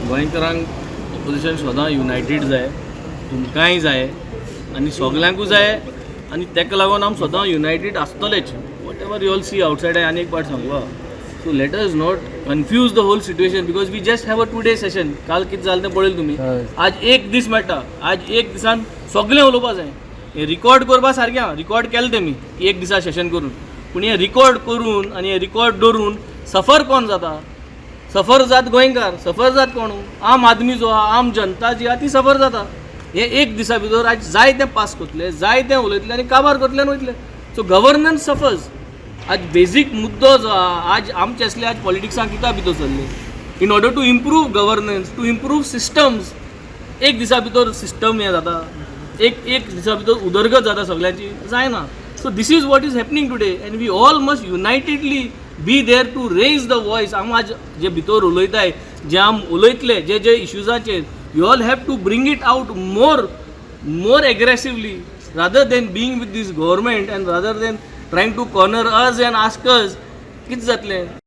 गोंयकारांक ऑपोजिशन सदां युनायटेड जाय, तुमकांय जाय आनी सगल्यांकूय जाय आनी ताका लागून आमी सदां United आसतलेच. Whatever you all see outside, आनी एक पाट सांगू, so let us not confuse the whole situation because we just have a 2 day session. काल कितें जालें तें पळयलें तुमी. आज एक दीस मेळटा, आज एक दिसान सगळें उलोवपा जाय. हें रिकॉर्ड करपा सारकें आहा, रिकॉर्ड केलें तेमी एक दिसा सेशन करून, पूण हें रिकॉर्ड करून आनी हें रिकॉर्ड दवरून सफर कोण जाता? सफर जात गोंयकार, सफर जात कोण? आम आदमी जो आहा, आम जनता जी आहा ती सफर जाता. हे एक दिसा भितर आज जाय तें पास करतले, जाय तें उलयतले आनी काबार करतले आनी वयतले. So governance suffers. आज बेजीक मुद्दो जो आहा, आज आमचे असले आज पॉलिटिक्सांक कित्याक भितर सरले? In order to improve governance, to improve systems. एक दिसा भितर सिस्टम हें जाता, एक एक दिसा भितर उदरगत जाता सगळ्यांची? जायना. So this is what is happening today and we all must unitedly be there to raise the voice. आम आज जे भितर उलयताय, जे आम उलयतले, जे जे इश्यूजाचेर, you all have to bring it out more aggressively rather than being with this government and rather than trying to corner us and ask us कितें जातलें.